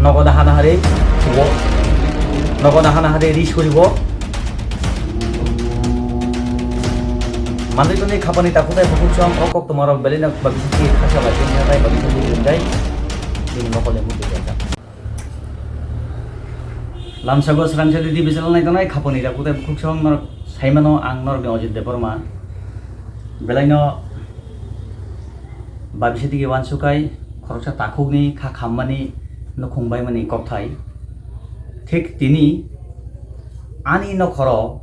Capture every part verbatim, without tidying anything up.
Nogo da hana hari wo. Nogo da hana hari ri suri wo. Mandri tuni khapani takutai bukhuk chwng o kok tuma rok belai no babisi ti khasa bai tini natai babisi ti rinjai. Bini mokol ni muti jai. Lamsago srangsa di division nai tonai khapani takutai bukhuk chwng norok saimano ang norok ni Ojit Debbarma. Belai no babisi ti wansuk kai khoroksa takhuk ni kha khammani nukhung bai mani kokthai. Thik tini ani nokhoro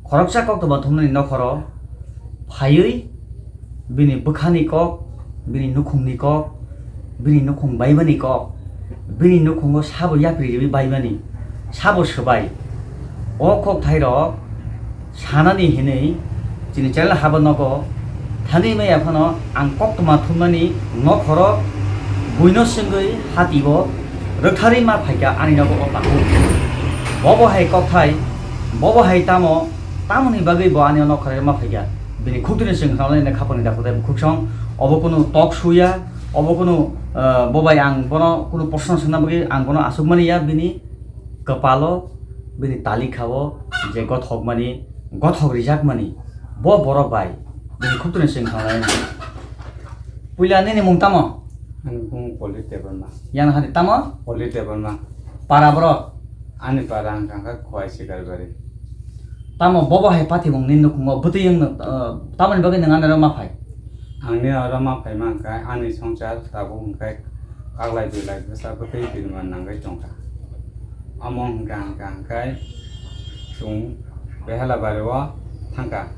khoroksa koktwma thumnani nokhoro phaiwi bini bwkhani kok, bini nukhungni kok, bini nukhung baimani kok, bini nukhungo sabo yapri riwi baimani, sabo swbai. O kokthairok sanani hinwi chini channel habo nogo thani maya phano ang koktwma thumnani nokhoro buino swngwi hatibo rwktharwi ma phaikha ani nogo o takhuk. Bobo hai kokthai, bobo hai tamo, tamoni bagwi bo ani nokhoro ma phaikha. Bini khukdini swng khanalai khapani dakhutai bukhuk song. Obo kunu talk show ya, obo kunu, ah, bobai ang bono kunu proshno swngna bagwi ang bono asukmani ya, bini kwpalo, bini talikhao je gothokmani, gothok rijakmani, bo borok bai bini khukdini swng khanalai. Puila nini mung tamo? Ani mung Poli Debbarma. Yang hadi tamo? Poli Debbarma. Para borok? Ani para hwnkha khe Khowai Sikarbari. Tamo bobo hai pathimung ni nukhungo bwtwi wng, eh, tamoni bagwi nwng anero ma phai? Ang ni oro ma phaima hwnkhe ani swngchar tabuk hwnkhe kaglai bilai bwsa bwtwi birma nangwi tongkha. Omo hwnkha hwnkha hwnkhe chwng Behela Bari o thangkha.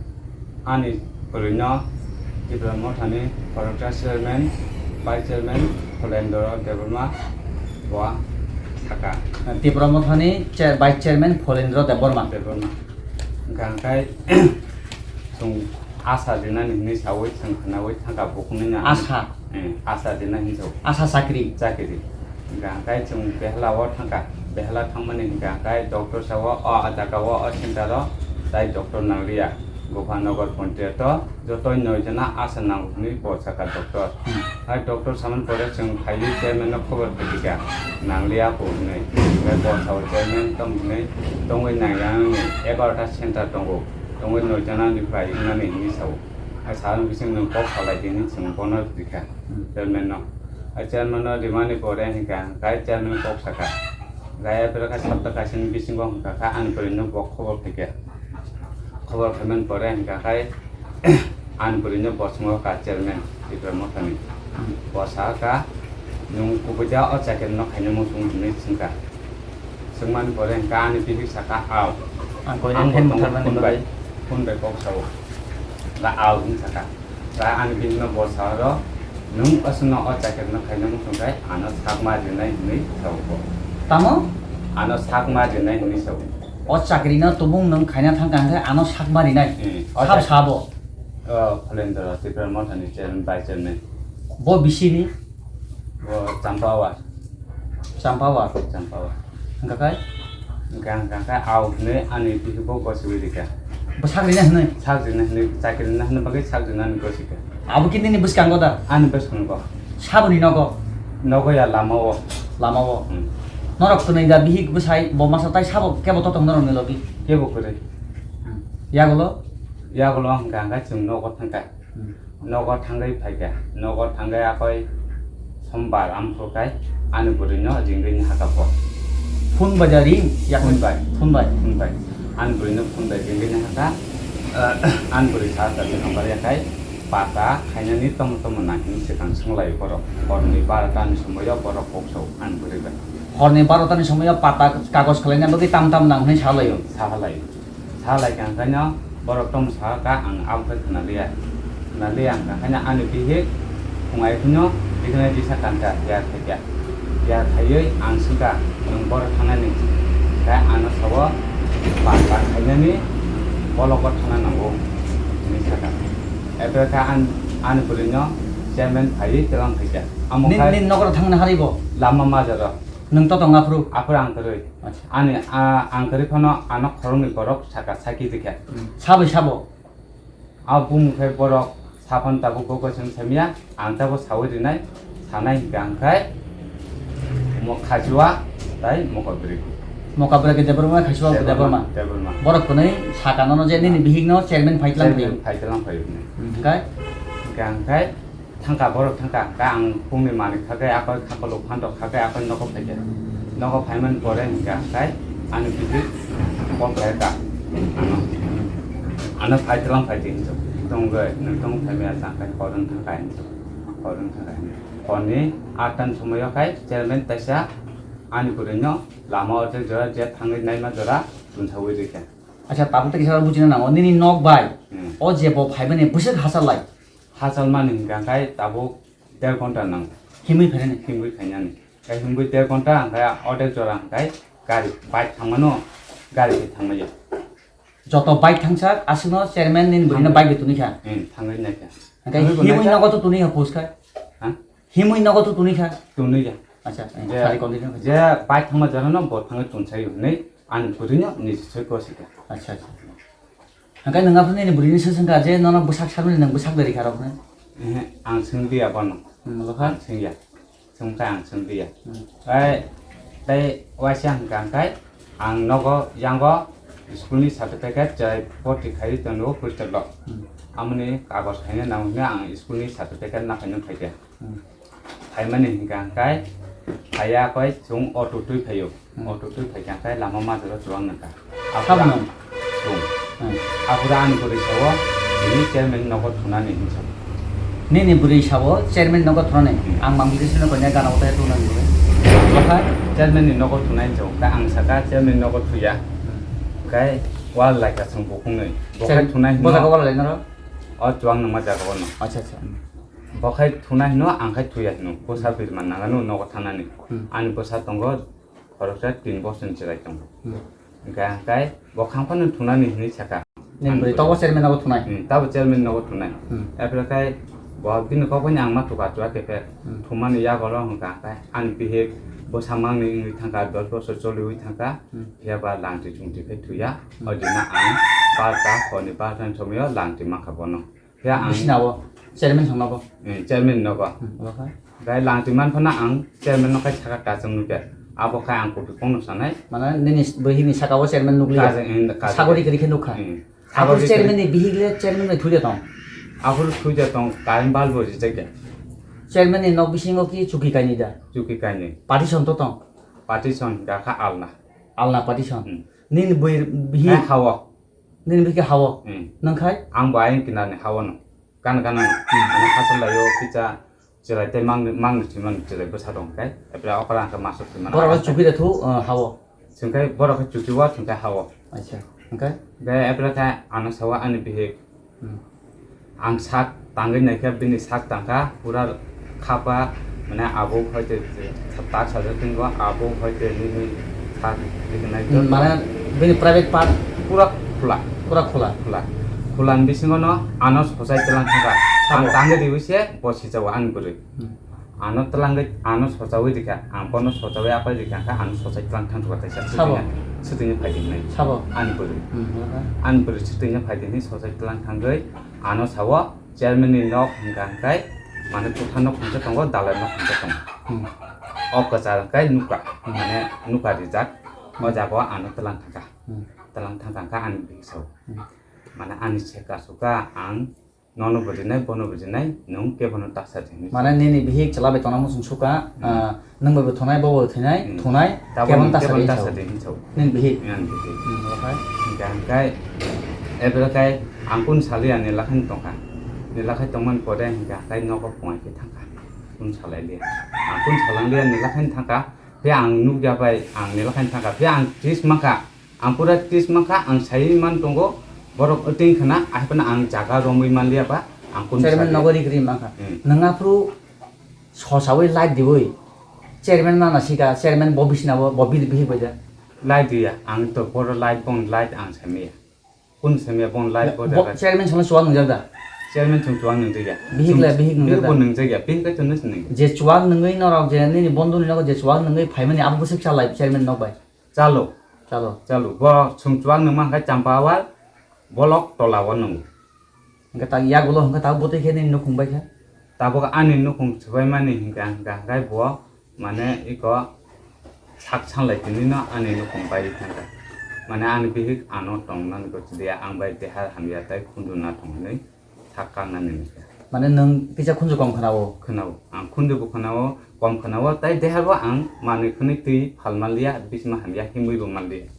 Ani bwrwino Tipra Mothani khoroksa chairman, vice chairman Pholendra Debbarma bo sakha. Tipra Mothani chair-, vice chairman Pholendra Debbarma. Debbarma. Hwnkha hwnkhe chwng asa rinani hinwi sawi chwng khwnawi thangkha bukhuknwino. Asa? Eh, asa rina hinwi sawi. Asa chakri? Chakri. Hwnkha hwnkhe chwng Behela o thangkha. Behela thangmani hwnkha hwnkhe doctor sao o, o jaga o, o center o tai doctor nangliya. Gopalnagar Panchayat o joto noi jona asa nango hinwi bo sakha doctor. Hmm. Hai doctor samani pore chwng phaiwi chairman no khobor khaikha. Nangliya bo hinwi. Hwnkhe bo sao chairman tong hinwi tongwi nangya hinwi egarota center tongo. Tongwi noi jona ni phai wngnani hinwi sao. Hai sao bising nwng kok salai di hinwi chwng bono rikha. Hmm. Chairman no. Hai chairman no rimani pore hwnkha hwnkhe chairman kok sakha. Gaya pore kha sapta kaisani bisingo hwnkha kha ani bwrwi no bo khobor khaikha. Khobor khaimani pore hwnkha khai ani bwrwino bo swngo ka chairman Tipra Mothani. Bo sakha, "Nwng kubui da o chakiri no khaina muchung?" hinwi swngkha. Swngmani pore hwnkha ani bihik sakha, "Ao." Ang koinai phone butharmani phone bai, bagwi? Phone bai kok sao. Ga ao hwn sakha. Ga ani bihikno bo sao, "Nwng aswkno o chakirino khaina muchung khe ano sakma rinai," hwnwi sao bo. Tamo? "Ano sakma rinai," hwnwi sao. O chakirino tubung nwng khaina thangkha hwnkhe ano sakma rinai. Hmm. O sabo chak-, sabo? O Pholendra, Tipra Mothani chairman, vice chairman. Bo bisini? Bo Champawar. Champawar? Champawar. Hwnkha khe? Hwnkha, hwnkha khe, ao hwnwi ani bihikbo gosiwi rikha. Bo sak rina hwnwi? Sak rina hwnwi, chakiri rina hwnwi bagwi sak rina hwnwi gosikha. Abo khe nini bwskango da? Ani bwskango. Saboni nogo? Nogo ya lama o. Lama o? Hmm. Norok twnwi da bihik bwsai bo masa tai sabo kebo totong norokni logi? Kebo kwrwi. Hmm. Yagulo? Yagulo hwnkha hwnkha chwng nogo thangkha. Hmm. Nogo thangwi phaikha, nogo thangwi akoi sombar amkhukai ani bwrwino ringwi nahakha bo. Phone bai da ring? Yakni phone bai. Phone bai? Phone bai. Ani bwrwino phone bai ringwi nahakha, ani bwrwi sa da se number yakhai pata khainani tamo tamo nang hinwi swkang swnglaio borok. Horni barota ni somoio borok kok sao ani bwrwi bai. Horni barota ni somoio pata kagoj khwlaina bagwi tam tam nang hinwi salaio? Sahalai. Sa lai kha, hwnkhe no borok tamo sa kha, ang abo khe khna liya. Khna liya hwnkha, hwnkhe no ani bihik phungai phano bihiknai bisa kanta, ya khaikha. Ya khaiwi ang swngkha, "Nwng boro thangnani?" Khe ano sao, "Ba, ba khainani bologo thangna nango," hinwi sakha. Epre khe an-, ani bwrwino chairman phaiwi twlang phaikha. Amo khe nini nokora thangna hari bo? Lama majaro. Nwng to tong aphuru? Aphuru ang kwrwi. Acha. Ani, a, ang kwrwi phano ano khoroknwi borok saka saki rikha. Hmm. Sabo, sabo? A bumung khe borok saphano tabuk bo gochung samya, ang tabuk sawi rinai, sanai hwnkha hwnkhe Mo Khachua, tai Mokabri. Mokabri ke Debbarma, Khachua ke Debbarma. Debbarma. Borok kwnwi saka nono je nini bihik no chairman phai tlang phaio. Chairman phai tlang phaio hwnwi. Hmm, hwnkhe? Hwnkhe ang khai thangka, borok thangka, hwnkhe ang phungni manwi kha khe, akoi khakolok phantok kha khe, akoi nogo phai khe. Nogo phaimani pore hwnkhe ang khai ani bihik call khlai kha. Ano, ano phai tlang phai di hinwi. Tongoi, nwng tong phai maya chang khai, hor wng thang khai hinwi. Hor wng thang khai hinwi. Horni atta ni somoio khai chairman taisa ani kwrwino lama o tei jora je thangwi naima jora tunsawi rikha. Acha, tabuk tei kisa bujina nango. Nini nok bai Hmm. o je bo phaimani bwswk hachal lai? Hachal mani hwnkha khai tabuk der ghonta nango. Himwi phainani? Himwi phainani. Khai himwi der ghonta hwnkha odek jora hwnkha gari bike thangmano gari bai thangmaya. Joto bike thangsa aswkno chairman nini bwrwino Thangwi. Bike bai tunwi kha? Hmm, thangwi naikha. Hwnkhe Thangwi bo himwi naikha. Nogo to tunwi kha post khai? Ha? Himwi nogo to tunwi kha? Tunwi ya. Acha, eh, Je, sari continue kha. Je bike thangma jora no bo thangwi tunsai hwnwi ani bwrwino niji soi kosi kha. Acha, acha. Hwnkhe nwng aphuru nini bwrwini swswng kha je nono bwsak sakmani nwng bwsak dari kha rok hwnwi? Ehe, ang swng liya bono. Hmm, molo kha? Ang swng ya. Chwng khe ang chwng liya. Hmm. Ai, tei waisa hwnkha hwnkhe ang nogo yango school ni certificate chai poti khai tongo hostel o. Hmm. Amoni kagoj khaina nango hwnwi ang school ni certificate nakhai nung phaikha. Hmm. Phaimani hwnkha hwnkhe phaiya koi chwng auto twi phaio. Hmm. Auto twi phaikha hwnkhe lama majra chuwang nangkha. Sabo Aphuru no? Chwng. Hmm. Aphuru ani bwrwi sao, "Nini chairman nogo thunani," hinwi sao. Nini bwrwi sao, "Chairman nogo thunani." Hmm. Ang mang bwrwi sino konya gana utai thunani bwrwi. Bokha chairman ni nogo thunai hinwi sao. Khe ang saka, "Chairman nogo thuya." Hmm. Khe wal lai ka chwng bukhungnwi. Bokhai Chair-, thunai bo hino. Jaga wal lai naro? O chuwang nangma jaga o no. Acha, acha. Bokhai thunai hino, ang khai thuya hino. Bwsa Hmm. birman nangano nogo thanani. Hmm. Ani bwsa tongo, khoroksa tin bosor ni chwrai tongo. Hmm. Hwnkhe ang khai bo kham phano thunani hinwi saka. Nini bwrwi tobo chairman nogo thunai? Hmm, tabo chairman nogo thunai. Hmm. Aphuru khai bo bini kok bai ang ma thuka chua khe phe Hmm. thumani yago ro hwnkha khai ani bihik bwsa mangni wngwi thangkha, dos bosor choliwi thangkha. Hmm. Phiya ba langti chungti khai thuya. Hmm. O dina ang barta, horni barta ni somoio langti mankha bono. Ya, ang Bisina o, chairman song nogo. Eh, chairman nogo. Hmm, obo kha. Gai langti man phano ang chairman no kai saka kachang nukya. Abo khai ang kopi kong no sanai. Mane nini s-, bwhini saka o chairman nukliya. Kajang, eh, kajang. Sagori kiri khe nukha. Hmm. Aphuru Sagori kiri. Chairman ni bihik le chairman bai thuja tong. Aphuru thuja tong, current bulb bo rijak ya. Chairman ni nok bisingo ki chuki kainwi da? Chuki kainwi. Partition to tong? Partition gakha alna. Alna partition. Hmm. Nini bwi bihik? Eh, hawo. Nini bihik hawo. Hmm. Nang khai? Ang bo ayang kinarni hawo no. Gana gana no. Hmm. Ano hachal laio kisa chwrai tei mangni, mangni thwimani chwrai bwsa tong khai. Epre okra hwnkhe masuk thwimani. Borok chukui de thu, uh, hawo. Chwng khai borok khe chuki wa chwng khai hawo. Acha. Hwnkhe? Hwnkhe epre khe ano sawa ani bihik. Hmm. Ang sak tangwi naikha, bini sak tangkha, pura khapa, mane abo hoite tak sajak tongo, abo hoite nini sak rignai Hmm, joto. Mane bini private part? Pura khula. Pura khula? Khula. Khula ni bisingo no ano sochai tlang thangkha. Ang Sabo. Tangwi riwi se bo sichago ani bwrwi. Hmm. Ano twlangwi, ano sochawi rikha, ang bono sochawi apai rikha, kha ano sochai tlang thang thukha taisa Sabo? Swtwngya, swtwngya phai di hinwi. Sabo? Ani bwrwi. Hmm, oho. Ani bwrwi swtwngya phai di hinwi sochai tlang thangwi ano sao, chairman ni nok hwnkha hwnkhe, mane kwthar nok hwnkhe tongo, dalai nok hwnkhe tongo. Hmm. O kwchar hwnkhe nukha, Hmm. mane nukha rijak, o Hmm. jaga o ano twlang thangkha. Hmm. Twlang thangkha hwnkhe ani bihik sao. Hmm. Mane ani seka suka ang Nono bo rinai, bono bo rinai, nwng kebono ta sa di hinwi Mane sa. Nini bihik chwla bai tongna muchung suka, Hmm. ah, nwng bai bo thwnai, bo bo thwnai, Hmm. Thwnai, Tabuk kebono nwng ta sa kebono di ta hinwi sa sa di hinwi sa. Nini bihik. Nini bihik. Hmm, obo khai. Hingkha hingkhai, ebro khai ang kunu saliya ni lakhani tongkha. Ni lakhai tongmani pore hingkha hingkhai nogo pungwi khe thangkha. Kunu salai liya. Ang kunu salang liya ni lakhani thangkha. Phiya ang nukya bai ang ni lakhani thangkha. Phiya ang tris mankha. Ang pura tris mankha, ang saiwi man tongo, borok wtwing khna, ahai phano ang jaga romwi man liya ba, ang kunu Chairman sabi. Nogo rigri mankha. Hmm. Nwng aphuru sosawi light diwi, chairman nana sika, chairman bo bisina bo, bo bihik bai da. Light diya, ang to pura light bon light ang samiya. Kun samiya bon light bo Bo, jaga. Chairman sono chuwak nungjak da? Chairman chung chuwak nungjakya. Bihik le bihik nungjak da? Bihik bo nungjakya, bihik khe chwngno se nungya. Je chuwak nungwi norok je nini bondhuni nogo je chuwak nungwi phaimani abo bwswk chalai chairman nok bai. Chalo. Chalo. Chalo. Bo chwng chuwak nungma hwnkhe Champawal bolok tola o nungo. Hwnkhe tak yagulo hwnkhe tabuk bwtwi khe nini nukhung bai kha? Tabuk ani nukhung swbaimani hwnkha, hwnkha hwnkhe bo mane iko Sak sanlai tini no ani nukhung bai thangkha. Mane ani bihik ano tongnani gochi dia, ang bai deha hamya tai khunju na thong hinwi sak kangnani nangkha. Mane nwng kisa khunju kom khwnao? Khwnao. Ang khunju bo khwnao, kom khwnao, tai deha bo ang manwi khwnwi twi phal manliya, bisma hamya himwi bo manliya.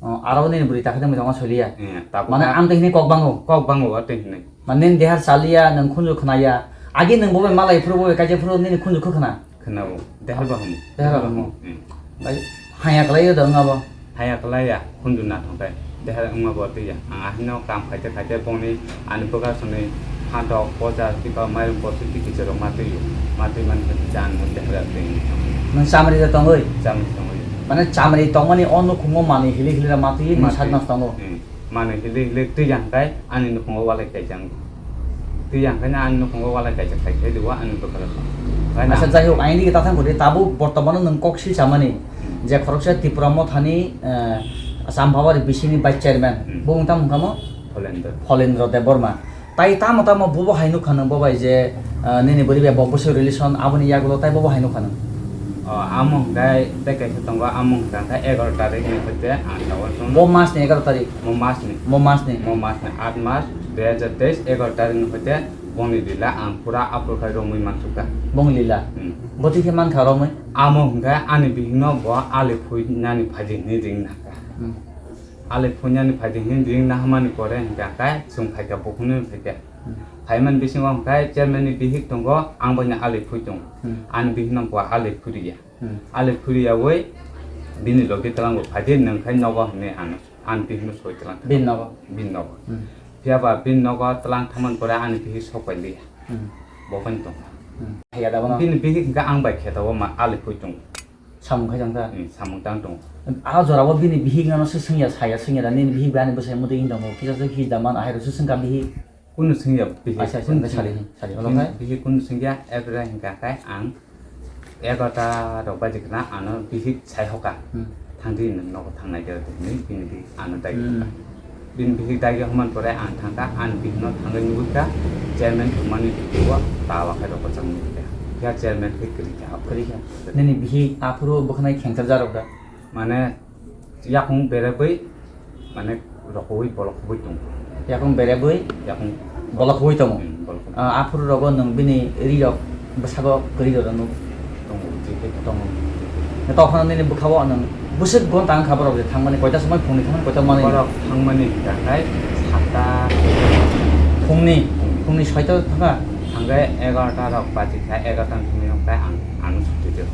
Oh, aro nini bwrwi takhe tongwi tongo soliya? Eh, tabuk. Mane ang tei hinwi kok bango? Kok bango, o tei hinwi. Mane nini dehar chaliya, nwng khunju khwnaya. Agi nwng bo bai malai phuru, bo bai kaisa phuru nini khunju kho khwna? Khwnao. Dehar bo hamo. Dehar bo hamo. Hmm. Bai haya kwlai da wngma bo? Haya kwlai ya, khunju na thangkhe. Dehar wngma bo twi ya. Ang ahino kam khaite khaite bongni ani bwkha swnwi phantok, poja, kiba mairum bosu twi kichoro ma twi yo. Ma twi man khe jan mo dehar twi. Nwng chamri da tongoi? Chamri tongoi. Mane chamri tongmani o nukhungo manwi hili hili ra ma twi, nwng Matwi. Sak nas tongo? Hmm. Mane hili hili twi yang kai ani nukhungo walai kaijang. Twi yang kai ani nukhungo walai kaijak khai khai diwa ani bwkhalo. Asa jai hok, aini kita thang kori tabu bortomano nwng kok sil chamani. Hmm. Je khoroksa Tipra Mothani, eh, Champabari bisini vice chairman. Hmm. Bo wng tamo wngkha mo? Pholendra. Pholendra Debbarma. Tai tamo tamo bobo hai nukha nang bo bai je, ah, nini bwrwi bai bo bwswk relation aboni yagulo tai bobo hai nukha nang. O, amo hwnkhe tei kaisa tongo, amo hwnkha khe egaroh tarik ni hoite ang tabuk song. Bo mas ni egaroh tarik? Mo mas ni. Mo mas ni? Mo mas ni, aat mas dui hajar teis, egaroh tarik ni hoite bongni lila ang pura aphuru khai romwi mansukha. Bongni lila? Hmm. Bo twi khe mankha romwi? Amo hwnkhe ani bihikno bo ali phui nani phaidi hinwi ring nangkha. Hmm. Ali phuinani phaidi hinwi ring nahamani pore hwnkha khe chwng phaikha, bukhukni phaikha. Hmm. Phaimani bisingo hwnkha khe chairman ni bihik tongo, ang boino ali phui tongo. Hmm. Ani bihikno bo ali phuriya. Hmm. Ali phuriyawi bini logi twlango phaidi nwng khai nogo hinwi ano, ani bihikno soi twlang. Bini nogo? Bini nogo. Hmm. Phiya ba bini nogo twlang thamani pore ani bihik sok pai liya. Hmm. Bo bai tongo. Hmm. Haiya da bono? Bini bihik hwnkha ang bai khe tongo ma ali phui tongo. Samung khai tong kha? Hmm, samung tang tongo. A jora o bini bihik no se swngya, saya swngya da, nini bihik bai ani bwsai mudui wng tongo, kisa se his da man, ahai rok se swngkha bihik. Kunu swngya bihik, acha, acha, kunu wngkha swngya. Sari, sari, olo bini khai? Bihik kunu swngya, ebra hwnkha khe ang egarota rok baji khna ano bihik sai hoka. Hmm. Thangdi nogo thangnai khe hinwi bini bihik ano dai hoka. Hmm. Bini bihik dagi homan pore ang thangkha, ani bihikno thangwi nugwikha, chairman thwngmani bihik o tawa khe rwchapnai kha. Phiya chairman khe kwrwikha. Kwrwikha. Nini bihik aphuru bwkhanai khengchar jarok da? Mane yakung berebwi, mane rokowi bolok khobwi tongo. Yakung berebwi? Yakung bolok khobwi tongo? Hmm, bolok khobwi. Ah, aphuru rogo nwng bini ri rok bwsago kwrwi rok nuk? Tongo, je khe tongo. Tongo. Tokphano nini bwkha o nwng bwswk gonta wngkha borok je thangmani, koita somoi phungni thangmani, koita manwi? Borok thangmani hwnkha khe satta. Phungni? Phungni. Phungni soita thangkha? Thangkhe egarota rok baji kha, egarota ni thumui rok khe ang, ang suti de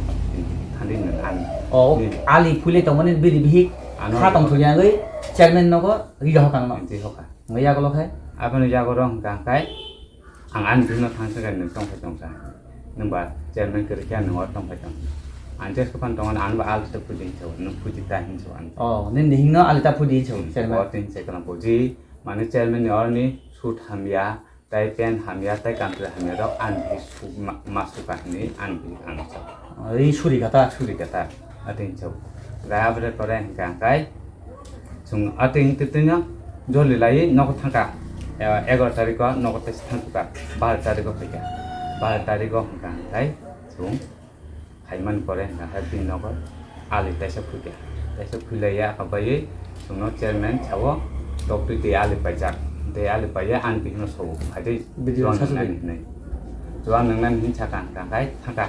thangdi nwng ani. O, hmm. Ali phule tongmani bini bihik ano kha tong thung yagwi chairman nogo ri rok hokang no? Ri hoka. Ngai yagulo khe? Aboni yagulo hwnkha khe ang ani bihikno thang swkang nwng tong phai tong kha. Nwng ba chairman kwrwi khe nwng oro tong phai tong kha. Ang je swkang tongo, ano ba alta phuji hinwi sao, nwng phuji ta hinwi sao ang. Oh, nini hingno alta phuji hinwi sao, hmm, chairman? Bo tin se kana phuji, mane chairman ni oroni suit hamya, tai pant hamya, tai kanchwlwi hamya rok ani bihik su-, ma-, ma suka hinwi ani bihik ang sao. Oh, ri suri kha ta? Suri kha ta. Atwng chwng. Gai aboni pore hwnkha khe chwng atwng twtwino joli laiwi nogo thangkha. Eh, egaroh tarikho nogo teisa thangkha. Baro tarikho phaikha. Baro tarikho hwnkha khe chwng phaimani pore hwnkha khe bini nogo ali teisa phuikha. Teisa phuilaiya kha baiwi chwngno chairman sao toktwi twi ali paijak. Tei ali paiya ani bihikno sao phaidi video chuwang sasu nangnani di hinwi. Chuwang nangnani hinwi sakha hwnkha khe thangkha.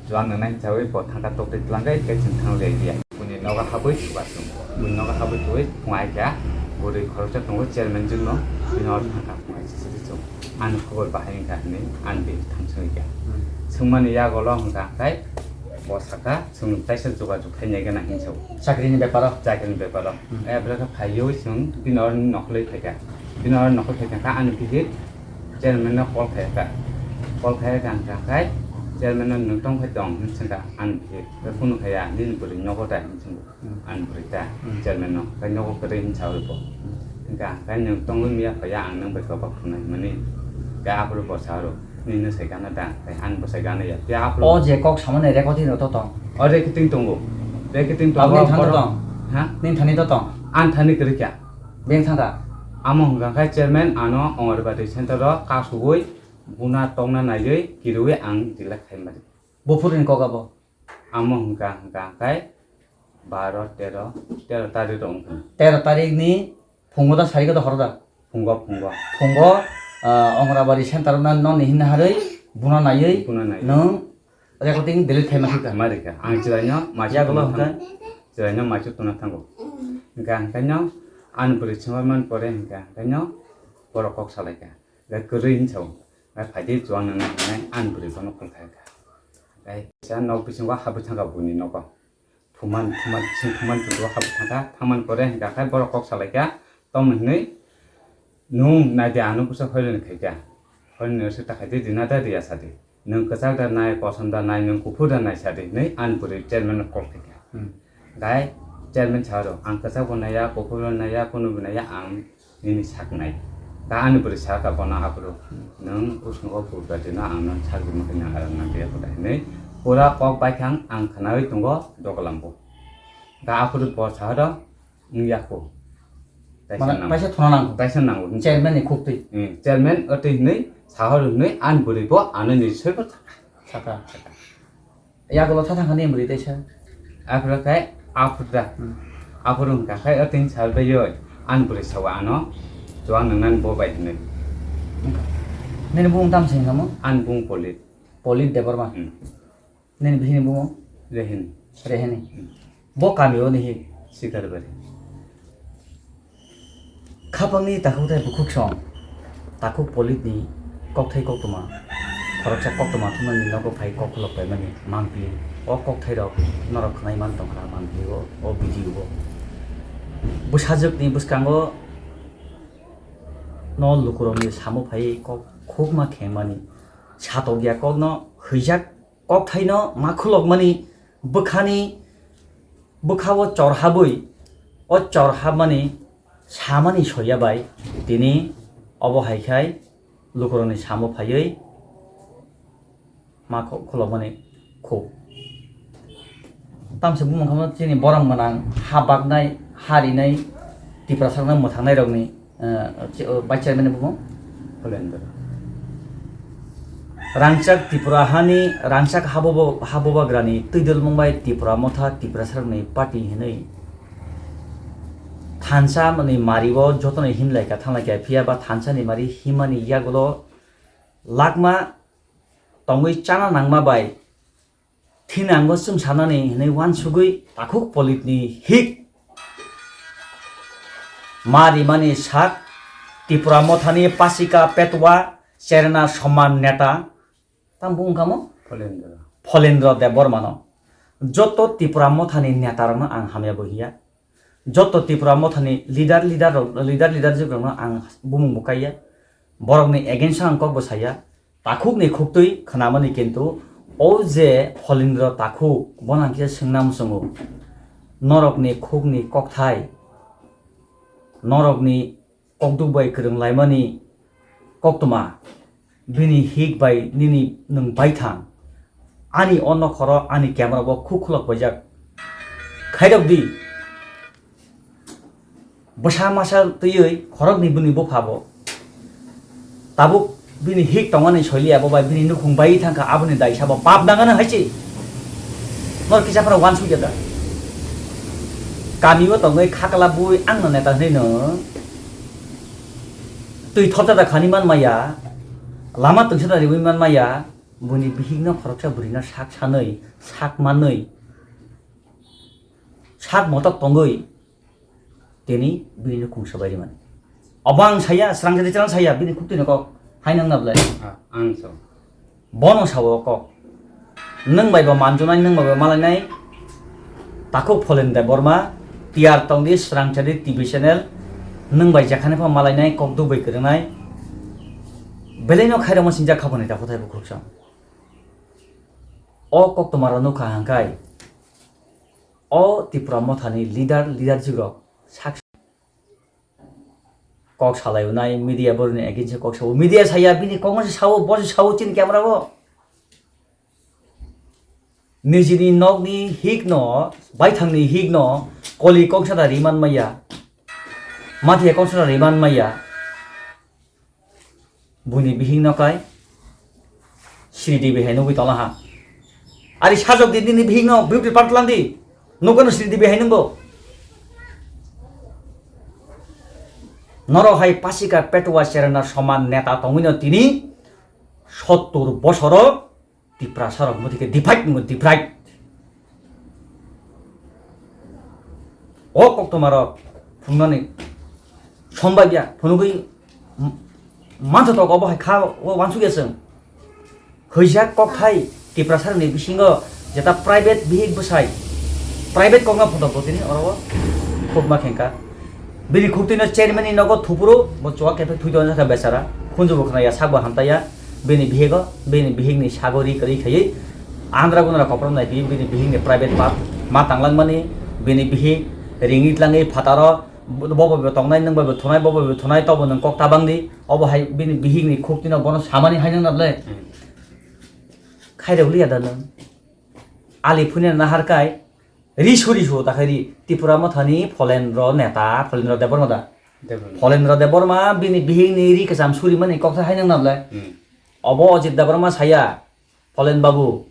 Chuwang nang nai chawi bo thangkha tokti twlang khe, khe chwng thang liya liya. Buni nogo habwi chuba chwng. Buni nogo habwi chuwi phung ai kha, bwrwi khoroksa tongo chairman chwngno, bini oro thangkha phung ai sisi chwng. Ani khobor bahai wngkha hinwi ani bihik thang swngwi kha. Hmm. Swngmani yagulo hwnkha khe bo sakha, chwng taisa jogajog khainai gana hinwi sao. Chakrini beparo? Chakrini beparo. Hmm. Eh, belai khe phaiwi chwng bini oro nokhorlwi phaikha. Bini oro nokhorlwi phaikha khe ani bihik chairman no call khai kha. Call khai kha hwnkha khe chairman no nwng tong phai tong hinwi swngkha ani bihik. Khe kunu khaiya nini bwrwi nogo da hinwi swngkha. Hmm. Ani bwrwi ta, hmm, chairman no. Khe nogo kwrwi hinwi sawi bo. Hmm. Hwnkha khe nwng tongwi miya phaiya ang nwng bai kok bak thungnai hwnmani. Khe aphuru bo sa rw, nini sai gana da, khe ani bwsai gana ya. Khe aphuru o je kok samani recording rok to tong? O recording tongo. Recording tongo. Aboni thani to tong? Ha? Nini thani to tong? Ani thani kwrwi kha. Beng thangkha? Amo hwnkha khe chairman ano Anganwadi center o kasugwi buna tongna naiwi kirwi ang jila khaimani. Buphuruni kok abo? Amo hwnkha, hwnkha khe baro, tero, tero tarik rok wngkha. Tero tarik ni phungo da sari da horo da? Phungo, phungo. Phungo, ah, Ongrabari center no nini hinna harwi buno naiwi Buno naiwi. nwng recording delete khai ma kha. Ma rikha. Ang chwraino maichu Yagulo tongna hwnkha? thang-, chwraino maichu tongna thango. Hwnkha, hwnkhaino ani bwrwi chwngma man pore hwnkha, hwnkhaino borok kok salaikha. Hwnkha kwrwi hinwi sao. Hwnkha phaidi chuwang nang nang hinwi ani bwrwi bono call khaikha. Hwnkha sa nok bisingo habwi thangkha buini nogo. Thuman, thuman, sing thuman chuchu habwi thangkha. Thangmani pore hwnkha khe borok kok salaikha, tongmani hinwi, "Nwng naidi, ano bwsa hoiloni khaikha. Hoiloni se ta khaidi, rina da riya sadi. Nwng kwchak da nai, kosom da nai, nwng kuphur da nai sadi," hinwi ani bwrwi chairman no call khaikha. Hmm. Gai chairman sa rw, "Ang kwchak bo naiya, kuphur bo naiya, kunu bo naiya, ang nini sak nai." Ta ani bwrwi sa kha bono aphuru, "Nwng usngo bujba dino ang nang sak rwma khe nang aram nang de huda," hinwi pura kok bai khe ang khnaui tongo dogolambo. Ta aphuru bo sa rw, "Wng ya kho. Taisa Mane nango. Taisa thona nango. Taisa nango," hinwi. Chairman ni khuktwi. Hmm, chairman atwi hinwi sa rw hinwi ani bwrwi bo ano ni soi bo Saka. Yagulo tha thangkha ni bwrwi teisa. Aphuru khai aphuru da. Hmm. Aphuru hwnkha khai o tin sal bai yoi. An bwrwi sawa ano. Chuwang nang nan bo bai hinwi. Nini bumung tam sing kamo? An bumung Polit. Polit Debbarma. Hmm. Nini bihini bumung? Rehini. Rehini. Hmm. Bo kami o ni hi? Sikarbari. Khapangni takhuk tei bukhuk song, takhuk Politni kokthai koktwma, khoroksa koktwma thumnani nogo phai kok khulok paimani mangpili. O kokthairok norok khwnai man tongkha mangpili o, o video o. Bwsajwkni bwskango no lukurokni samo phai kok khukma khengmani. Satokya kokno hwijak kokthaino ma khulokmani bwkhani, bwkhao chorhabwi, o chorhabmani samani soya bai tini obo hai khai lukurokni samo phaiwi ma kho-, khulokmani khuk. Tamsa bumung khamno chini borok mwnang ha baknai, ha rinai, Tiprasarokno mwthangnai rokni, eh, chi-, oh, vice chairman ni bumung? Pholendra. Rangchak Tripura hani, rangchak habubo-, habubagrani twidulmung bai Tipra motha Tiprasarokni party hinwi thansa ni mario jotono himlaika thanglaika phiya ba thansa ni mari himani yagulo lakma tongwi chana nangma bai thinango chwngsanani hinwi uansugwi takhuk Politni hik ma rimani sak Tipra mothani Pasika Petwa Cherna Somman neta tamo wngkha mo? Pholendra. Pholendra Debbarmano. Joto Tipra mothani netarokno ang hamya bo hiya. Joto Tripura mothani leader, leader rok, leader, leadership rokno ang bumung bo kaiya. Borokni against o ang kok bo saya. Takhukni khuktwi khnamani kintu o je Pholindro takhuk, bono ang kisa swngna muchungo. Norokni khukni kokthai, norokni kokduk bai kwrwng laimani koktwma, bini hik bai nini nwng baithang. Ani o nokhoro ani camera bo khuk khulok paijak. Khairok di. Bwsa masa twiwi khoroknwi bini bupha bo. Tabuk bini hik tongmani soiliya bo bai bini nukhung bai thangkha aboni daisa bo pap nangano hai se. Nor kisa phano uansukya da. Kami o tongwi khakla bui angno neta hwnwi no. Twi thopjada khani man maya, lama tungsa da riwi man maya, buini bihikno khoroksa bwrwino sak sanwi, sak manwi, sak motok tongwi, tini bini nukhung sabai rimani. Obo ang saya, srang jadi chwng saya, bini khuktwino kok, hai nang na belai. Ah, ang so. Bono sao kok. Nwng bai bo manjunai, nwng bai bo malainai. Takhuk Pholin Debbarma, tiyar tongdi srangchari T V channel. Nwng bai jekhani pha malainai, kok duk bai kwrwngnai. Belaino khairokma sinjak kha boni takhuk thai bukhuk song. O koktwma rok nukha hangkai. O Tipra mothani leader, leadership rok sak Kok salai unai, media boroni against kok sao. Media saya bini kokno se sao, bo se sao chini camera o. Nijini nokni hikno, baithangni hikno, koli kok sada riman maya. Mathiya kok sada riman maya. Buini bihikno kai Sri Devi hai nugwi tonglaha. Ari sajok di nini bihik no beauty parlor landi. Nokano sri di bihai nungbo. Norok hai pasika petwa cherna soman neta tongwino tini sottur bosoro Tiprasa rok motike divide nungo divide. O koktoma rok phungnani sombaiya phunugwi mansa tok obo hai kha o wansukya chwng. Hwijak kokthai Tiprasa ni bisingo jeta private bihik bwsai private kokno photo botini oro khukma khengka. Bini khuktwino chairman ni nogo thupuru bo chuwa kephe thwi tonjak kha bechara khunju bo khwnaya sak bo hamtaya bini bihigo bini bihik ni sago ri kwrwi khaiwi andra gunra koprom nai bini bihik ni private part ma tanglangmani bini bihik ringwi tlangwi phataro. Bo bo bo tongnai nwng bai bo thunai bo bo bo thunai tobo nwng kok tabang di obo hai bini bihik ni khuk tino bono samani hai nang na ble. Hmm. Khairok liya da nwng ali phunina nahar kai ri suri su ta khai ri Tripura mothani Pholendro neta Pholendro Debbarma da. Debbarma. Pholendro Debbarma bini bihik ni ri kacham suri mani kok ta hai nang na ble. Hmm. Obo Ajit Debbarma saya Pholen babu.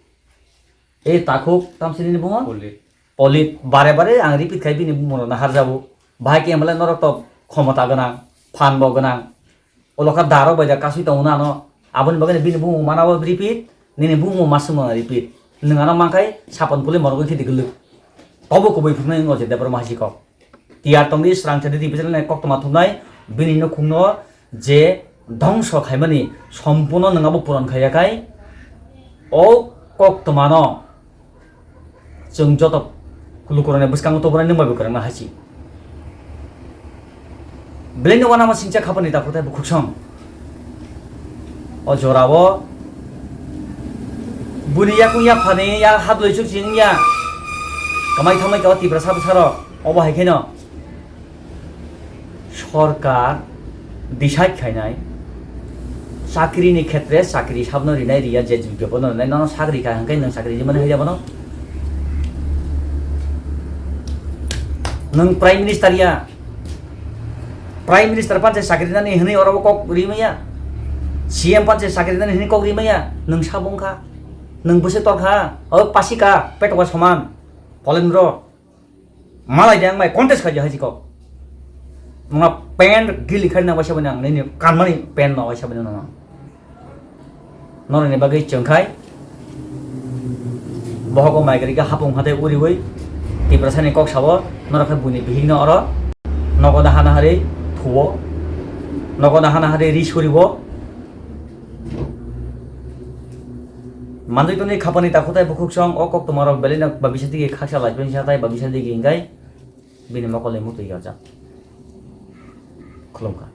E takhuk tamsini ni bungo? Polit. Polit. Bare bare ang repeat khai bini bumung rok naharjabu. Bahai khe emle norok to khomota gwnang, phan bo gwnang. Olo kha darok bai da kasui tongo nano. Aboni bagwi bini bumung manabo repeat, nini bumung masung no repeat. Nwng ano mankhai sapon puli morogwi khidi gwlwk. Tobo kubui phunuknai wngkha je Debbarma hai si kok. Tiyar tongdi srang chadi division ni koktwma thumnai bini nukhungno je dhongso khaimani sompurno nwng abo puron khaiya khai o koktwmano chwng joto lukurokni bwskango tubunai nwng bai bo kwrwngna hai si. Belai no uanama singcha khapani takhuk tei bukhuk song. O jorao buni yakung yaphani ya hadloi chuk ching ya. Kamai thamai ka o Tiprasa bwsarok. Obo hai kheno sorkar decide khainai chakri ni khetre chakri sabno rinai riya je jibke bono rinai nono chakri kha hwnkhe nwng chakri rimani hai bono. Nwng Prime Minister ya. Prime Minister panchai chakri nani hwnwi oro kok rimaya. C M panchai chakri nani hwnwi kok rimaya. Nwng sabo wngkha. Nwng bwse torkha. O pasika petwa soman. Polendro. Malai de ang bai contest khaji hai kok. Nwng pen gili khai nang waisa bani ang nini kanmani pen no waisa bani no. Norokni bagwi chwng khai bohogo mai kwrwi khe hapung hathai uriui Tiprasani kok sabo norok khe buini bihikno oro nogo da hana harwi thuo, nogo da hana harwi ri suribo. Manjui tongni khapani takhuk tai bukhuk song o kok tomarok belai no babisa digi khaksa laipeng sa tai babisa digi hingkai bini mokol ni muktwi yajak. Khulumkha.